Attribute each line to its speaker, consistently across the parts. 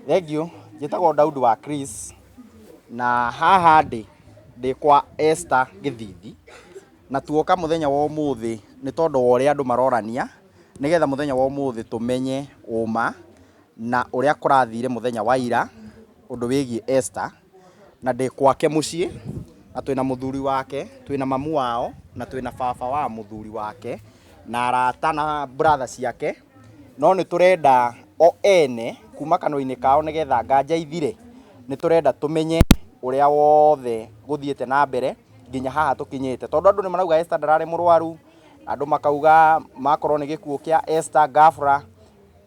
Speaker 1: Thengiũ, njĩtagwo Daudi wa Chris, na haha ndĩ, ndĩ kwa Esther Gĩthithi, na tuoka mũthenya wa ũmũthĩ nĩ tondũ wa ũrĩa andũ marorania, nĩgetha mũthenya wa ũmũthĩ tũmenye ũma na ũrĩa kũrathire mũthenya wa ira, ũndũ wĩgiĩ Esther, na ndĩ gwake mũciĩ, na twĩna mũthuri wake, twĩna mamu wao, na twĩna baba wa mũthuri wake, na arata na brother ciake, no nĩ tũrenda o ene kuma kanua-inĩ kao nĩgetha nganja ithire, nĩ tũrenda tũmenye ũrĩa wothe gũthiĩte na mbere nginya haha tũkinyĩte, tondũ andũ nĩ marauga Esther ndararĩ mũrwaru, andũ makauga makorwo nĩ gĩkuũ kĩa Esther ghafla,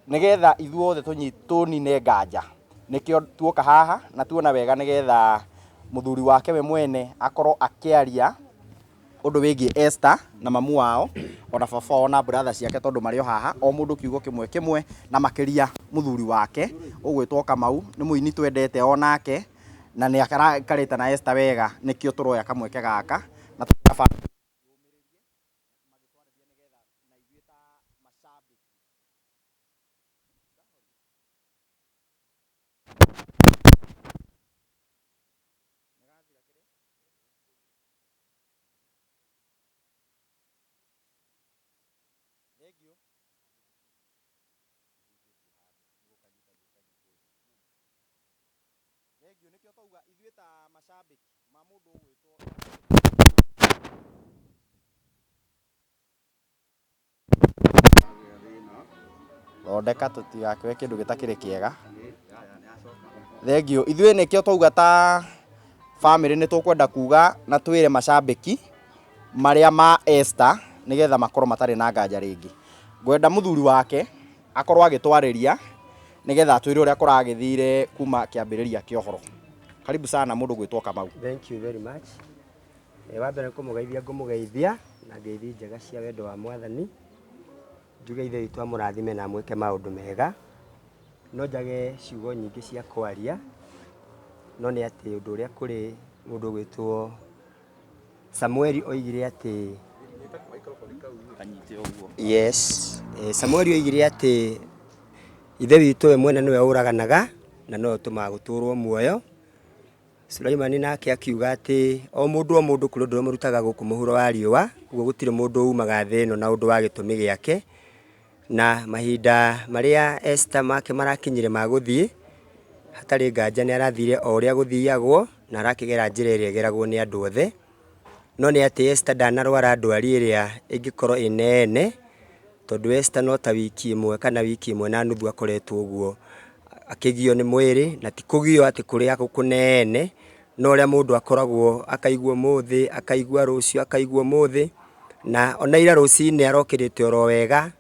Speaker 1: nĩgetha ithuothe tũnine nganja, nĩkĩo tuoka haha na tuona wega nĩgetha mũthuri wake we mwene akorwo akĩaria ũndũ wĩgiĩ Esther na mamu wao ona baba wao na brother ciake tondũ marĩ o haha o mũndũ kiugo kĩmwe kĩmwe na makĩria mũthuri wake ũgwĩtwo Kamau nĩ mũini twendete onake na nĩ araikarĩte na Esther wega nĩkĩo tũroya kamweke gaka na tũkaba Thengiũ nĩkĩo twauga ithuĩ ta macambĩki ma mũndũ ũgwĩtwo Thondeka tũtigakĩoe kĩndũ gĩtakĩrĩ kĩega. Thengiũ. Ithuĩ nĩkĩo twauga ta bamĩrĩ nĩ tũkwenda kuga na twĩre macambĩki marĩa ma Esther nĩgetha makorwo matarĩ na nganja rĩngĩ. Ngwenda mũthuri wake akorwo agĩtwarĩria nĩgetha atwĩre ũrĩa kũragĩthire kuma kĩambĩrĩria kĩa ũhoro. Karibu sana mũndũ ũgwĩtwo Kamau.
Speaker 2: Thank you very much. Wa mbere nĩ kũmũgeithia ngũmũgeithia na ngeithi njega cia wendo wa Mwathani. Njuge Ithe witũ amũrathime na amwĩke maũndũ mega. No njage ciugo nyingĩ cia kwaria, no nĩ atĩ ũndũ ũrĩa kũrĩ mũndũ ũgwĩtwo Samueli oigire atĩ Yes, Samueli oigire atĩ Ithe witũ we mwene nĩwe ũraganaga na nowe ũtũmaga gũtũrwo muoyo. Suleimani nake akiuga atĩ o mũndũ o mũndũ kũrĩ ũndũ ũrĩa ũmũrutaga gũkũ mũhuro wa riũa, ũguo gũtirĩ mũndũ umaga thĩ ĩno na ũndũ wa gĩtũmi gĩake. Na mahinda marĩa Esther make marakinyire ma gũthiĩ, hatarĩ nganja nĩ arathire o ũrĩa gũthiagwo na arakĩgera njĩra ĩrĩa ĩgeragwo nĩ andũ othe. No nĩ atĩ Esther ndanarwara ndwari ĩrĩa ĩngĩkorwo ĩ nene, tondũ Esther no ta wiki ĩmwe kana wiki ĩmwe na nuthu akoretwo ũguo akĩgio nĩ mwĩrĩ, na ti kũgio atĩ kũrĩa kũnene, no ũrĩa mũndũ akoragwo akaigua ũmũthĩ, akaigua rũciũ, akaigua ũmũthĩ, na ona ira rũcinĩ arokĩrĩte oro wega,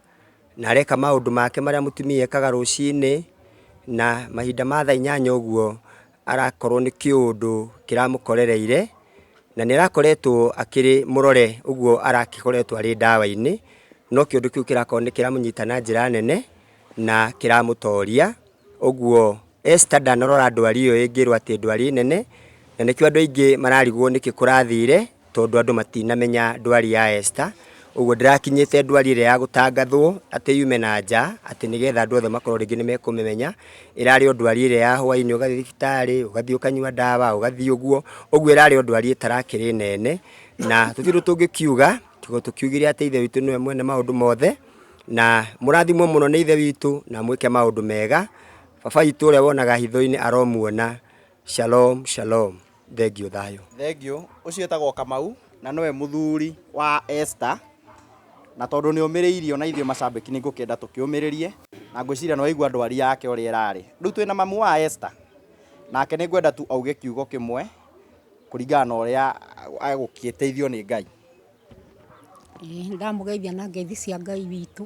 Speaker 2: na areka maũndũ make marĩa mũtumia ekaga rũcinĩ, na mahinda ma thaa inyanya ũguo arakorwo nĩ kĩũndũ kĩramũkorereire, na nĩ arakoretwo akĩrĩ mũrore ũguo arakĩkoretwo arĩ ndawa-inĩ, no kĩũndũ kĩu kĩrakorwo nĩ kĩramũnyita na njĩra nene, na kĩramũtoria, ũguo Esther ndanarora ndwari ĩyo ĩngĩrwo atĩ ndwari nene, na nĩkĩo andũ aingĩ mararigwo nĩkĩ kũrathire, tondũ andũ matinamenya ndwari ya Esther, ũguo ndĩrakinyĩte ndwari ĩrĩa ya gũtangathwo atĩ yume na nja, atĩ nĩgetha andũ othe makorwo rĩngĩ nĩ mekũmĩmenya, ĩrarĩ o ndwari ĩrĩa ya hwainĩ ũgathiĩ thibitarĩ, ũgathiĩ ũkanyua ndawa, ũgathiĩ ũguo, ũguo ĩrarĩ o ndwari ĩtarakĩrĩ nene, na tũtirĩ ũndũ tũngĩkiuga, tiga tũkiugire atĩ Ithe witũ nĩwe mwene maũndũ mothe, na mũrathimwo mũno nĩ Ithe witũ na mwĩke maũndũ mega, Baba witũ ũrĩa wonaga hitho-inĩ aromuona. Shalom, shalom. Thengiũ thayũ.
Speaker 1: Thengiũ. Ũcio etagwo Kamau na nĩwe mũthuri wa Esther. Na tondũ nĩ ũmĩrĩirio na ithuĩ macambĩki nĩ ngũkĩenda tũkĩũmĩrĩrie. Na ngwĩciria nĩ waigua ndwari yake ũrĩa ĩrarĩ. Rĩu twĩna mamu wa Esther. Nake nĩ ngwenda tu auge kiugo kĩmwe kũringana na ũrĩa egũgĩteithio nĩ Ngai.
Speaker 3: Ĩĩ nĩ ndamũgeithia na ngeithi cia Ngai witũ.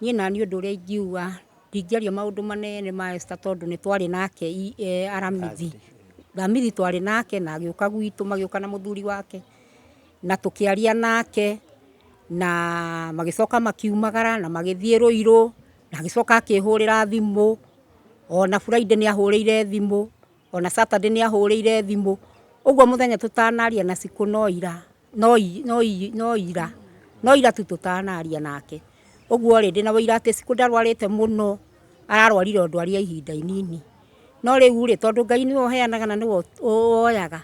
Speaker 3: Niĩ naniĩ ũndũ ũrĩa ingiuga, ndingĩaria maũndũ manene ma Esther tondũ nĩ twarĩ nake Aramithi. Aramithi twarĩ nake na agĩũka gwitũ magĩũka na mũthuri wake, na tũkĩaria nake, na magĩcoka makiumagara na magĩthiĩ Rũirũ, na agĩcoka akĩhũrĩra thimũ, ona Friday nĩ ahũrĩire thimũ, ona Saturday nĩ ahũrĩire thimũ. Ũguo mũthenya tũtanaria na Cikũ no ira. No no no ira, no ira tu tũtanaria nake. Ũguo rĩ, ndĩna ũira atĩ Cikũ ndarwarĩte mũno, ararwarire o ndwari ya ihinda inini. No rĩu rĩ, tondũ Ngai nĩwe ũheanaga na nĩwe woyaga,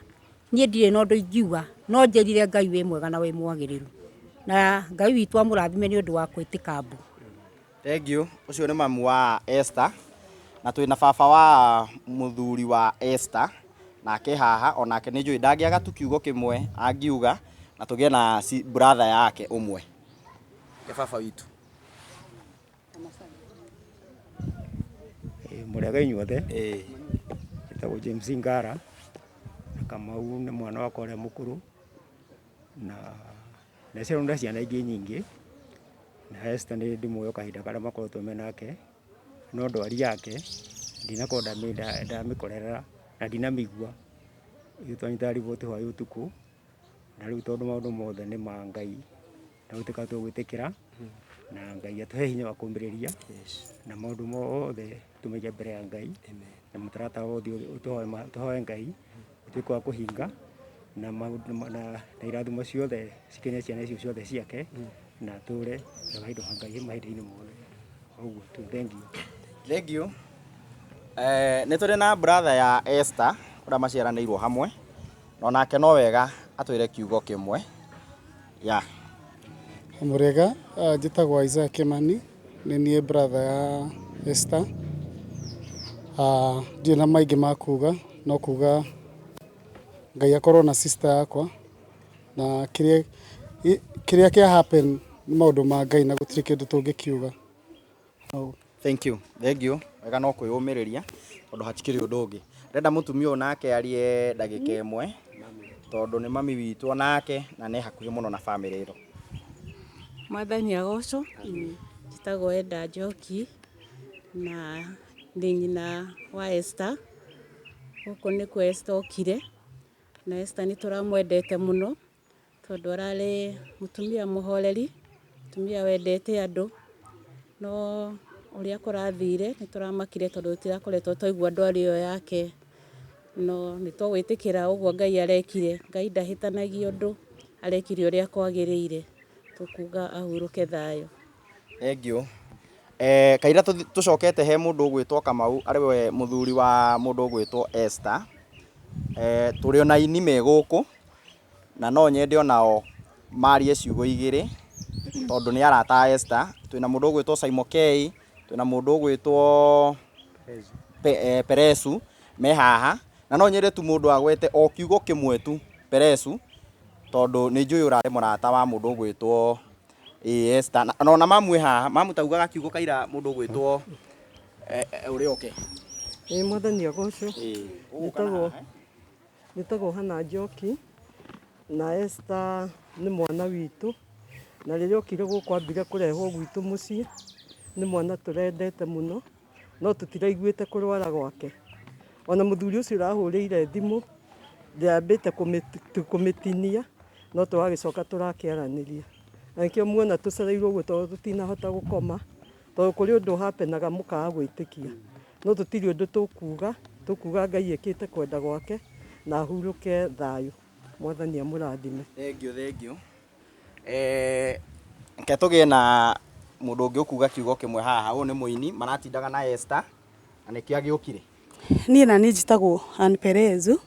Speaker 3: niĩ ndirĩ na ũndũ ingiuga, no njĩrire Ngai wĩ mwega na wĩ mwagĩrĩru. Na Ngai witũ amũrathime nĩ ũndũ wa kwĩtĩka mbu.
Speaker 1: Thank you. Ũcio nĩ mamu wa Esther na twĩna baba wa mũthuri wa Esther nake haha onake nĩ njũĩ ndangĩaga tu kiugo kĩmwe angiuga na tũgĩe na brother yake ũmwe. Ke baba witũ.
Speaker 2: Mũrĩega inyuothe. Njĩtagwo James Ngara na Kamau nĩ mwana wakwa ũrĩa mũkũrũ na ndaciarwo na ciana ingĩ nyingĩ na Esther nĩ ndĩmũĩ o kahinda karĩa makoretwo me nake no ndwari yake ndinakorwo ndamĩkorerera na ndinamĩigua. Ithuĩ twanyitaga riboti hwaĩ ũtukũ na rĩu tondũ maũndũ mothe nĩ ma Ngai na gũtuĩka tũgwĩtĩkĩra na Ngai atũhe hinya wa kũmĩrĩria na maũndũ mothe tũmaige mbere ya Ngai na mũtaratara wothe tũhoe Ngai ũtuĩke wa kũhinga na maũndũ na irathimo ciothe cikinye ciana icio ciothe ciake na atũre na wendo wa Ngai mahinda-inĩ mothe. Ũguo tu, thank you.
Speaker 1: Thank you. Nĩ tũrĩ na brother ya Esther ũrĩa maciaranĩirwo hamwe na onake no wega atwĩre kiugo kĩmwe. Yeah.
Speaker 4: Mũrĩega, njĩtagwo Isaiah Kimani, nĩ niĩ brother ya Esther. Ndirĩ na maingĩ ma kuga, no kuga Ngai akorwo na sister yakwa na kĩrĩa kĩrĩa kĩa happen nĩ maũndũ ma Ngai na gũtirĩ kĩndũ tũngĩkiuga.
Speaker 1: Thank you. Thank you. Wega no kwĩyũmĩrĩria tondũ hatikĩrĩ ũndũ ũngĩ. Ndĩrenda mũtumia ũyũ nake arie ndagĩka ĩmwe tondũ nĩ mami witũ onake na nĩ hakuhĩ mũno na bamĩrĩ ĩno.
Speaker 5: Mwathani agocwo. Njĩtagwo Enda Njoki na ndĩ nyina wa Esther. Gũkũ nĩkuo Esther okire na Esther nĩ tũramwendete mũno tondũ ararĩ mũtumia mũhoreri, mũtumia wendete andũ, no ũrĩa kũrathire nĩ tũramakire tondũ tũtirakoretwo twaigua ndwari ĩyo yake, no nĩ tũgwĩtĩkĩra ũguo Ngai arekire. Ngai ndahĩtanagia ũndũ, arekire ũrĩa kwagĩrĩire. Tũkuga ahurũke thayũ.
Speaker 1: Thank you. Kaira tũcokete he mũndũ ũgwĩtwo Kamau arĩ we mũthuri wa mũndũ ũgwĩtwo Esther. Tũrĩ ona aini me gũkũ na no nyende onao marie ciugo igĩrĩ tondũ nĩ arata a Esther. Twĩna mũndũ ũgwĩtwo Simon K, twĩna mũndũ ũgwĩtwo Peresu me haha na no nyende tu mũndũ agwete o kiugo kĩmwe tu Peresu tondũ nĩ njũĩ ũrarĩ mũrata wa mũndũ ũgwĩtwo Esther na ona mamu ĩ haha. Mamu taugaga kiugo kaira mũndũ ũgwĩtwo ũrĩa oke.
Speaker 6: Ĩĩ Mwathani agocwo. Njĩtagwo Hannah Njoki na Esther nĩ mwana witũ na rĩrĩa okire gũkũ ambire kũrehwo gwitũ mũciĩ nĩ mwana tũrendete mũno no tũtiraiguĩte kũrwara gwake. Ona mũthuri ũcio ũrahũrĩire thimũ ndĩambĩte kũmĩtinia no tũragĩcoka tũrakĩaranĩria. Na nĩkĩo muona tũcereirwo ũguo tondũ tũtinahota gũkoma tondũ kũrĩ ũndũ hapenaga mũkaga gwĩtĩkia. No tũtirĩ ũndũ tũkuga, tũkuga Ngai ekĩte kwenda gwake na ahurũke thayũ. Mwathani amũrathime.
Speaker 1: Thank you, thank you. Reke tũgĩe na mũndũ ũngĩ ũkuga kiugo kĩmwe haha. Ũyũ nĩ mũini maratindaga na Esther na nĩkĩo agĩũkire.
Speaker 7: Niĩ na niĩ njĩtagwo Ann Perezu.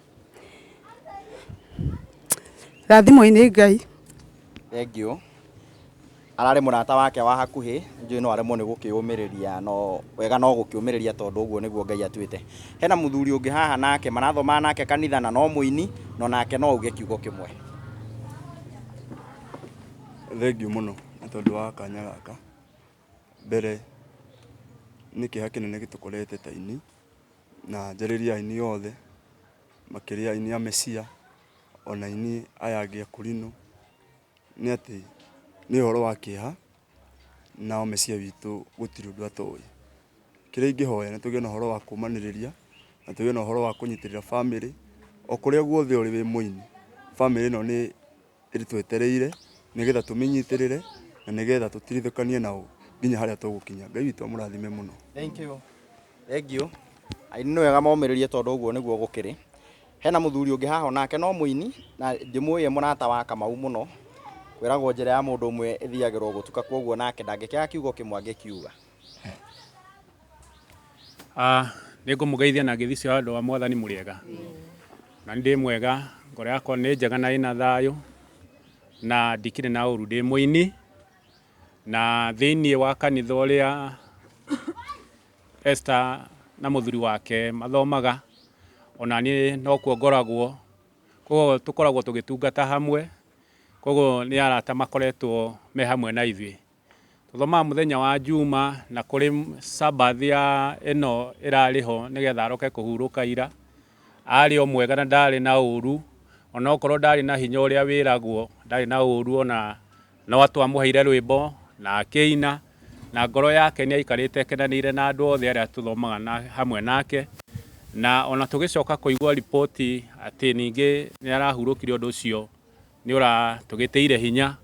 Speaker 7: Rathimwo nĩ Ngai.
Speaker 1: Thank you. Ararĩ mũrata wake wa hakuhĩ, njũĩ no aremwo nĩ gũkĩũmĩrĩria no wega no gũkĩũmĩrĩria tondũ ũguo nĩguo Ngai atuĩte. Hena mũthuri ũngĩ haha nake marathomaga nake kanitha na no mũini no nake no auge kiugo kĩmwe.
Speaker 8: Thengiũ mũno nĩ tondũ wa kanya gaka. Mbere nĩ kĩeha kĩnene gĩtũkorete ta aini na njarĩrie aini othe makĩria aini a Mesia ona aini aya angĩ a Kũrinũ nĩ atĩ nĩ ũhoro wa kĩeha nao Mesia witũ gũtirĩ ũndũ atoĩ. Kĩrĩa ingĩhoya nĩ tũgĩe na ũhoro wa kũmanĩrĩria na tũgĩe na ũhoro wa kũnyitĩrĩra bamĩrĩ o kũrĩa guothe ũrĩ wĩ mũini. Bamĩrĩ ĩno nĩ ĩtwetereire nĩgetha tũmĩnyitĩrĩre na nĩgetha tũtirithũkanie nao nginya harĩa tũgũkinya. Ngai witũ amũrathime mũno.
Speaker 1: Thank you. Thank you. Aini nĩ wega momĩrĩrie tondũ ũguo nĩguo gũkĩrĩ. Hena mũthuri ũngĩ haha onake no mũini na ndĩmũĩ e mũrata wa Kamau mũno. Kwĩragwo njĩra ya mũndũ ũmwe ĩthiagĩrwo gũtuka koguo nake ndangĩkĩaga kiugo kĩmwe angĩkiuga.
Speaker 9: Nĩ ngũmũgeithia na ngeithi cia wendo wa Mwathani mũrĩega. Na nĩ ndĩ mwega, ngoro yakwa nĩ njega na ĩna thayũ, na ndikĩrĩ na ũru. Ndĩ mũini, na thĩinĩ wa kanitha ũrĩa Esther na mũthuri wake mathomaga, ona niĩ nokuo ngoragwo. Koguo tũkoragwo tũgĩtungata hamwe, koguo nĩ arata makoretwo me hamwe na ithuĩ. Tũthomaga mũthenya wa Juma na kũrĩ Sabbath ya ĩno ĩrarĩ ho nĩgetha aroke kũhurũka ira. Arĩ o mwega na ndarĩ na ũru, onokorwo ndarĩ na hinya ũrĩa wĩragwo, ndarĩ na ũru ona no twamũheire rwĩmbo na akĩina, na ngoro yake nĩ aikarĩte akenanĩire na andũ othe arĩa tũthomaga na, hamwe nake. Na ona tũgĩcoka kũigua riboti atĩ ningĩ nĩ arahurũkire ũndũ ũcio nĩ ũratũgĩtĩire hinya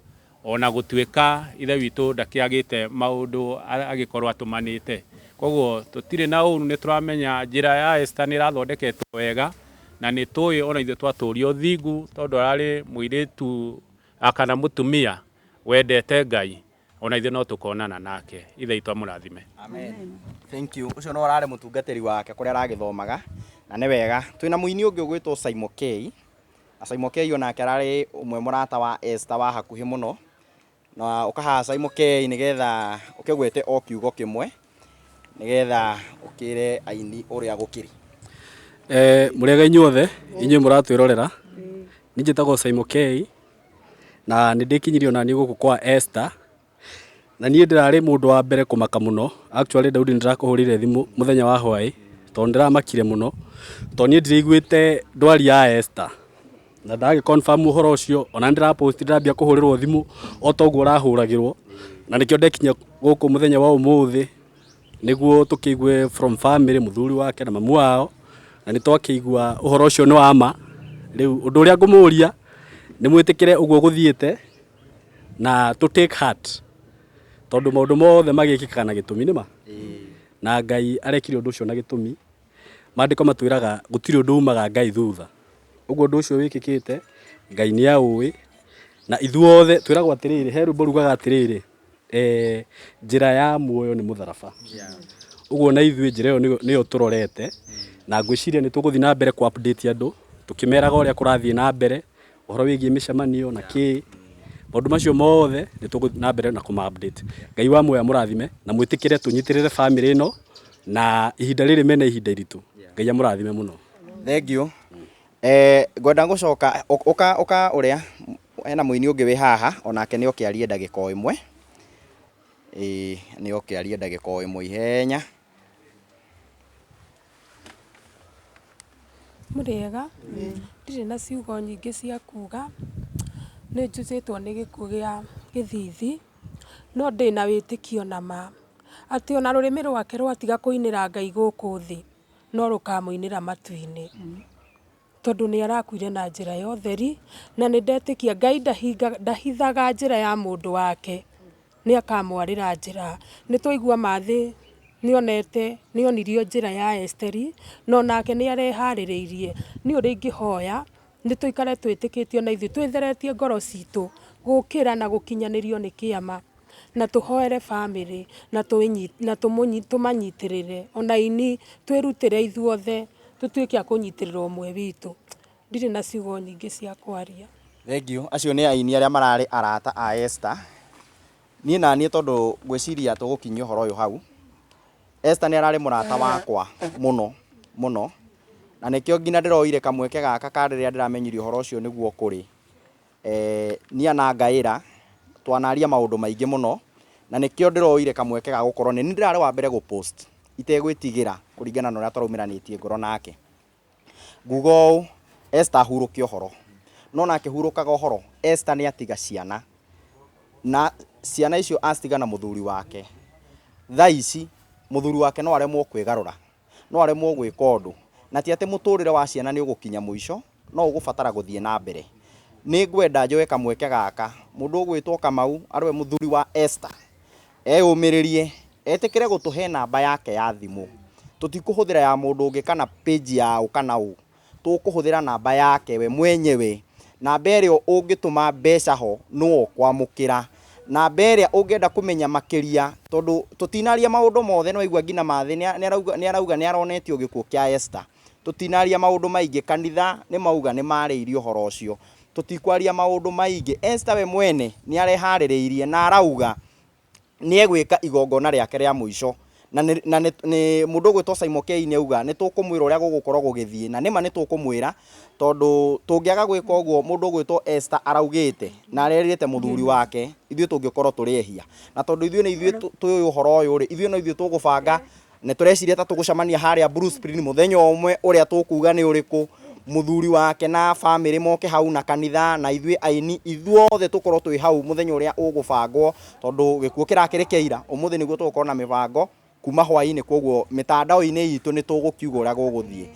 Speaker 9: ona gũtuĩka ithe witũ ndakĩagĩte maũndũ agĩkorwo atũmanĩte. Koguo tũtirĩ na ũru, nĩ tũramenya njĩra ya Esther nĩ ĩrathondeketwo wega na nĩ tũĩ ona ithuĩ twatũria ũthingu tondũ ararĩ mũirĩtu kana mũtumia wendete Ngai, ona ithuĩ no tũkonana nake. Ithe witũ amũrathime.
Speaker 1: Amen. Thank you. Ũcio no ararĩ mũtungatĩri wake kũrĩa aragĩthomaga na nĩ wega. Twĩna mũini ũngĩ ũgwĩtwo Simon K. Na Simon K onake ararĩ ũmwe mũrata wa Esther wa hakuhĩ mũno. Na ũka haha Simon K nĩgetha ũkĩgwete o kiugo kĩmwe nĩgetha ũkĩre aini ũrĩa gũkĩrĩ.
Speaker 10: Mũrĩega inyuothe, inyuĩ mũratwĩrorera. Niĩ njĩtagwo Simon K na nĩ ndĩkinyirie ona niĩ gũkũ kwa Esther. Na niĩ ndĩrarĩ mũndũ wa mbere kũmaka mũno. Actually Daudi nĩ ndĩrakũhũrĩire thimũ mũthenya wa hwaĩ tondũ ndĩramakire mũno tondũ niĩ ndiraiguĩte ndwari ya Esther. Na ndagĩ confirm ũhoro ũcio ona nĩ ndĩra post ndĩrambia kũhũrĩrwo thimũ o ta ũguo ũrahũragĩrwo. Na nĩkĩo ndekinyia gũkũ mũthenya wa ũmũthĩ nĩguo tũkĩigue from family mũthuri wake na mamu wao. Na nĩ twakĩigua ũhoro ũcio nĩ wa ma. Rĩu ũndũ ũrĩa ngũmũria nĩ mwĩtĩkĩre ũguo gũthiĩte na tũ take heart tondũ maũndũ mothe magĩkĩkaga na gĩtũmi nĩma na Ngai arekire ũndũ ũcio na gĩtũmi. Maandĩko matwĩraga gũtirĩ ũndũ umaga Ngai thutha. Ũguo ũndũ ũcio wĩkĩkĩte Ngai nĩ aũĩ na ithuothe twĩragwo atĩrĩrĩ, he rwĩmbo rugaga atĩrĩrĩ, njĩra ya muoyo nĩ mũtharaba. Ũguo na ithuĩ njĩra ĩyo nĩyo tũrorete na ngwĩciria nĩ tũgũthiĩ na mbere kũ update andũ tũkĩmeraga ũrĩa kũrathiĩ na mbere ũhoro wĩgiĩ mĩcemanio na kĩ maũndũ macio mothe nĩ tũgũthiĩ na mbere na kũma update. Ngai wa muoyo amũrathime na mwĩtĩkĩre tũnyitĩrĩre famĩlĩ ĩno na ihinda rĩrĩ mena ihinda iritũ. Ngai amũrathime mũno.
Speaker 1: Thank you. Ngwenda gũcoka ũka ũka ũrĩa hena mũini ũngĩ wĩ haha onake nĩ oke arie ndagĩka o ĩmwe. Ĩĩ nĩ oke arie ndagĩka o ĩmwe ihenya.
Speaker 11: Mũrĩega, ndirĩ na ciugo nyingĩ cia kuga, nĩ njũcĩtwo nĩ gĩkuũ gĩa Gĩthithi, no ndĩna wĩtĩkio na ma, atĩ ona rũrĩmĩ rwake rwatiga kũinĩra Ngai gũkũ thĩ, no rũkamũinĩra matu-inĩ. Tondũ nĩ arakuire na njĩra ya ũtheri, na nĩ ndetĩkia Ngai ndahithaga njĩra ya mũndũ wake. Nĩ akamwarĩra njĩra. Nĩ twaigua Mathĩ nĩ onete, nĩ onirio njĩra ya Esiteri, na onake nĩ areharĩrĩirie. Niĩ ũrĩa ingĩhoya, nĩ tũikare twĩtĩkĩtie ona ithuĩ, twĩtheretie ngoro citũ, gũkĩra na gũkinyanĩrio nĩ kĩama, na tũhoere bamĩrĩ, na tũmanyitĩrĩre. Ona aini, twĩrutĩre ithuothe, tũtuĩke a kũnyitĩrĩra ũmwe witũ. Ndirĩ na ciugo nyingĩ cia kwaria.
Speaker 1: Thengiũ. Acio nĩ aini arĩa mararĩ arata a Esther. Niĩ na niĩ tondũ ngwĩciria tũgũkinyia ũhoro ũyũ hau. Esther nĩ ararĩ mũrata wakwa mũno mũno, na nĩkĩo nginya ndĩroire kamweke gaka ka rĩrĩa ndĩramenyire ũhoro ũcio nĩguo kũrĩ. Niĩ anangaĩra, twanaria maũndũ maingĩ mũno, na nĩkĩo ndĩroire kamweke ga gũkorwo nĩ niĩ ndĩrarĩ wa mbere gũ post itegwĩtigĩra kũringana na ũrĩa tũraumĩranĩtie ngoro nake. Nguga ũũ, Esther ahurũke ũhoro. No ona akĩhurũkaga ũhoro, Esther nĩ atiga ciana. Na ciana icio acitiga na mũthuri wake. Thaa ici, mũthuri wake no aremwo kwĩgarũra. No aremwo gwĩka ũndũ. Na ti atĩ mũtũrĩre wa ciana nĩ ũgũkinya mũico, no ũgũbatara gũthiĩ na mbere. Nĩ ngwenda njoe kamweke gaka, mũndũ ũgwĩtwo Kamau, arĩ we mũthuri wa Esther, Eyũmĩrĩrie, etĩkĩre gũtũhe namba yake ya thimũ. Tũtikũhũthĩra ya mũndũ ũngĩ kana page ya ũ kana ũ. Tũkũhũthĩra namba yake we mwenyewe. Namba ĩrĩa ũngĩtũma mbeca ho nĩwe ũkwamũkĩra. Namba ĩrĩa ũngĩenda kũmenya makĩria, tondũ tũtinaria maũndũ mothe, nĩ waigua nginya Mathĩ nĩ arauga nĩ aronetio gĩkuũ kĩa Esther. Tũtinaria maũndũ maingĩ, kanitha nĩ mauga nĩ marĩirie ũhoro ũcio. Tũtikwaria maũndũ maingĩ. Esther we mwene nĩ areharĩrĩirie na arauga nĩ egwĩka igongona rĩake rĩa mũico. Na nĩ, na nĩ, nĩ mũndũ ũgwĩtwo Simon Kei nĩ auga nĩ tũkũmwĩra ũrĩa gũgũkorwo gũgĩthiĩ, na nĩma nĩ tũkũmwĩra, tondũ tũngĩaga gwĩka ũguo mũndũ ũgwĩtwo Esther araugĩte na arerĩte mũthuri wake, ithuĩ tũngĩkorwo tũrĩ ehia. Na tondũ ithuĩ nĩ ithuĩ tũĩ ũhoro ũyũ rĩ, ithuĩ no ithuĩ tũgũbanga. Nĩ tũreciria ta tũgũcemania harĩa Blue Spring mũthenya ũmwe ũrĩa tũkuga nĩ ũrĩkũ, mũthuri wake na bamĩrĩ moke hau na kanitha na ithuĩ aini ithuothe tũkorwo twĩ hau mũthenya ũrĩa ũgũbangwo, tondũ gĩkuũ kĩrakĩrĩ kĩa ira, ũmũthĩ nĩguo tũgũkorwo na mĩbango kuma hwaĩ-inĩ, koguo mĩtandao-inĩ itũ nĩ tũgũkiuga ũrĩa gũgũthiĩ.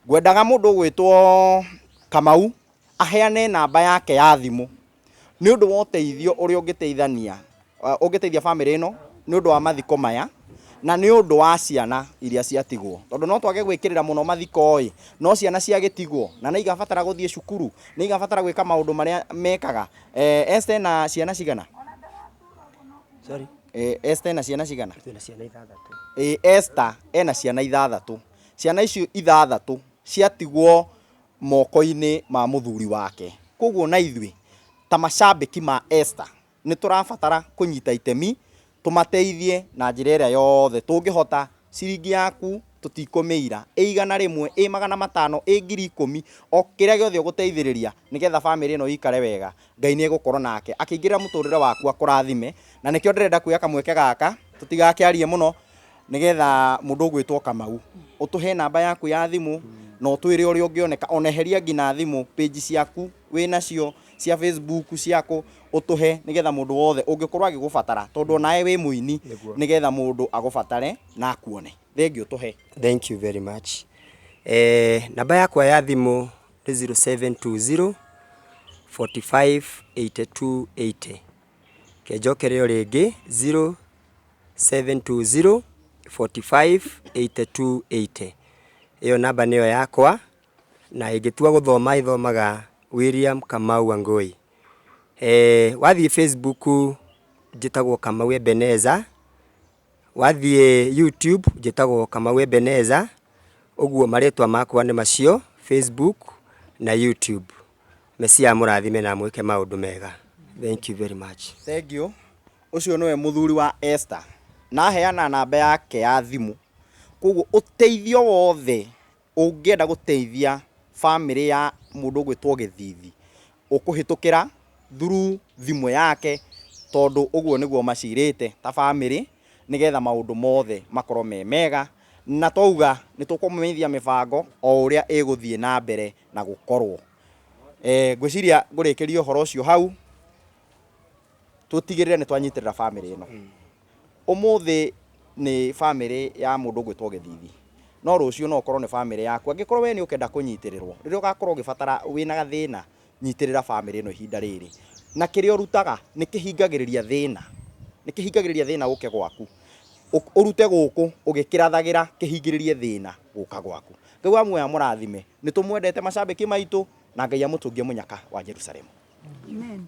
Speaker 1: Ngwendaga mũndũ ũgwĩtwo Kamau aheane namba yake ya thimũ nĩ ũndũ wa ũteithio ũrĩa ũngĩteithania, ũngĩteithia bamĩrĩ ĩno nĩ ũndũ wa mathiko maya na nĩ ũndũ wa ciana iria ciatigwo, tondũ no twage gwĩkĩrĩra mũno mathiko ĩ, no ciana ciagĩtigwo na nĩ igabatara gũthiĩ cukuru, nĩ igabatara gwĩka maũndũ marĩa mekaga. Esther ena ciana cigana?
Speaker 2: Sorry.
Speaker 1: Esther ena ciana cigana?
Speaker 2: Twĩna ciana ithathatũ.
Speaker 1: Esther ena ciana ithathatũ. Ciana icio ithathatũ ciatigwo moko-inĩ ma mũthuri wake. Koguo na ithuĩ ta macambĩki ma Esther nĩ tũrabatara kũnyita itemi tũmateithie na njĩra ĩrĩa yothe tũngĩhota. Ciringi yaku tũtikũmĩira, ĩ 100, ĩ 500, ĩ 10,000, o kĩrĩa gĩothe ũgũteithĩrĩria nĩgetha bamĩrĩ ĩno ĩikare wega, Ngai nĩ egũkorwo nake akĩingĩrĩra mũtũrĩre waku akũrathime. Na nĩkĩo ndĩrenda kuoya kamweke gaka tũtigakĩarie mũno, nĩgetha mũndũ ũgwĩtwo Kamau ũtũhe namba yaku ya thimũ na ũtwĩre ũrĩa ũngĩoneka, ona eheria nginya thimũ, page ciaku wĩnacio cia Facebook ciaku ũtũhe, nĩgetha mũndũ wothe ũngĩkorwo agĩgũbatara, tondũ onawe wĩ mũini, nĩgetha mũndũ agũbatare na akuone. Thengiũ tũhe.
Speaker 2: Thank you very much. Namba yakwa ya thimũ nĩ 0720 45 82 80. Kenjokere o rĩngĩ 0720 45 82 80. Ĩyo namba nĩyo yakwa, na ĩngĩtua gũthoma ĩthomaga William Kamau Wangui. Wathiĩ Facebook njĩtagwo Kamau Ebenezer, wathiĩ YouTube njĩtagwo Kamau Ebenezer, ũguo marĩtwa makwa nĩ macio Facebook na YouTube. Mesia amũrathime na amwĩke maũndũ mega. Thank you very much.
Speaker 1: Thank you. Ũcio nĩwe mũthuri wa Esther na aheana namba yake ya thimũ. Koguo ũteithio wothe ũngĩenda gũteithia bamĩrĩ ya mũndũ ũgwĩtwo Gĩthithi, ũkũhĩtũkĩra through thimũ yake, tondũ ũguo nĩguo macirĩte ta bamĩrĩ, nĩgetha maũndũ mothe makorwo me mega. Na twauga nĩ tũkũmũmenyithia mĩbango o ũrĩa ĩgũthiĩ na mbere na gũkorwo. Ngwĩciria ngũrĩkĩria ũhoro ũcio hau, tũtigĩrĩre nĩ twanyitĩrĩra bamĩrĩ ĩno. Ũmũthĩ nĩ bamĩrĩ ya mũndũ ũgwĩtwo Gĩthithi, no rũciũ no ũkorwo nĩ bamĩrĩ yaku. Angĩkorwo we nĩ ũkenda kũnyitĩrĩrwo, rĩrĩa ũgakorwo ũgĩbatara wĩna gathĩna, nyitĩrĩra bamĩrĩ ĩno ihinda rĩrĩ. Na kĩrĩa ũrutaga nĩ kĩhingagĩrĩria thĩna, nĩ kĩhingagĩrĩria thĩna ũke gwaku. Ũrute gũkũ ũgĩkĩrathagĩra kĩhingĩrĩrie thĩna gũka gwaku. Ngai wa muoyo amũrathime. Nĩ tũmwendete macambĩki maitũ, na Ngai amũtũngie mũnyaka wa Jerusalemu.
Speaker 3: Amen.